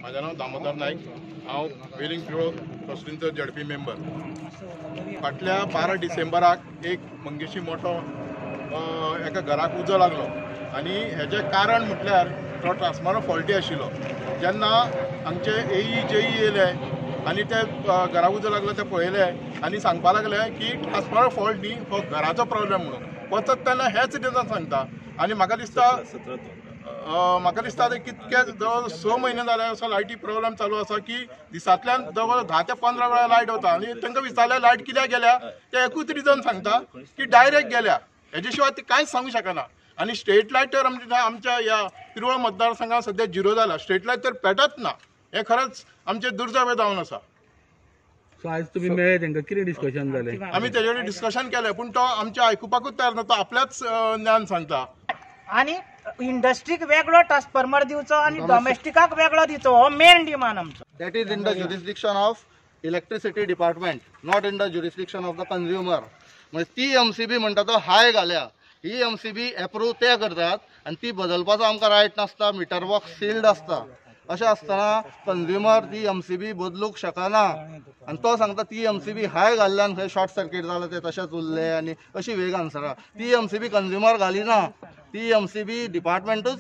म्हाजें नांव दामोदर नायक. हांव वेलिंग पिळो ट्रस्टींचो झेडपी मेंबर. फाटल्या 12 डिसेंबराक एक मंगेशी मोठो एका घराक उजो लागलो आनी हेजें कारण म्हटल्यार तो ट्रान्सफॉर्मर फॉल्टी आशिल्लो. जेन्ना हांगचे एई जेई येयले आनी ते घराक उजो लागलो ते पळयले आनी सांगपा लागले की ट्रान्सफॉर्मर फॉल्ट न्ही, हो घराचो प्रॉब्लेम म्हणून. वचत तेन्ना हेच रिजन सांगता आनी म्हाका दिसता ते कितके जवळ 6 म्हयने जाले असो लायटी प्रॉब्लेम चालू आसा की दिसांतल्यान जवळ 10 ते 15 वेळा लायट वता आनी तांकां विचारल्यार लायट कित्याक गेल्या ते एकूच रिजन सांगता की डायरेक्ट गेल्या. हेजे शिवाय ते कांयच सांगू शकना. आनी स्ट्रीट लायट तर आमच्या ह्या पिरवळ मतदारसंघात सद्या झिरो जाला. स्ट्रीट लायट तर पेटत ना, हें खरेंच आमचें दुर्दैव जावन आसा. सो आयज तुमी मेळ्ळे तांकां, कितें डिस्कशन जालें? आमी तेजे कडेन डिस्कशन केलें पूण तो आमचें आयकुपाकूच तयार ना, तो आपल्याच ज्ञान सांगता. आनी इंडस्ट्रीक वेगळो ट्रान्सफॉर्मर दिवचो आनी डॉमेस्टिकाक वेगळो दिवचो, हो मेन डिमांड आमचो. That is in the jurisdiction of electricity department, not in the jurisdiction of the consumer. म्हणजे ती एमसीबी म्हणटा तो हाय घाल्या, ही एमसीबी एप्रूव ते करतात आनी ती बदलपाचो आमकां रायट नासता. मिटर बॉक्स सिल्ड आसता. अशें आसतना कंज्युमर ती एमसीबी बदलूंक शकना आनी तो सांगता ती एमसीबी हाय घाल्ल्यान खंय शॉर्ट सर्कीट जालें तें तशेंच उरलें आनी अशी वेग आन्सरां. ती एमसीबी कंज्युमर घालिना, ती एमसीबी डिपार्टमेंटूच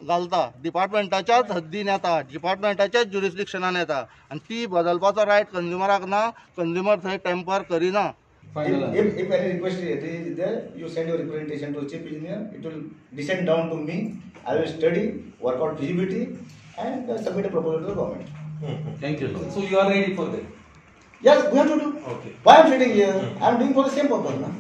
घालता, डिपार्टमेंटाच्याच हद्दीन येता, डिपार्टमेंटाच्याच ज्युरिस्डिक्शनान येता आनी ती बदलपाचो रायट कंज्युमराक ना. कंज्युमर थंय टेम्पर करिना. If any request is there, you send your representation to chief engineer. It will descend down to me. I will study, work out feasibility, and submit a proposal to the government. Thank you. So you are ready for that? Yes, we have to do. Okay. Why I am sitting here? I am doing for the same purpose, na?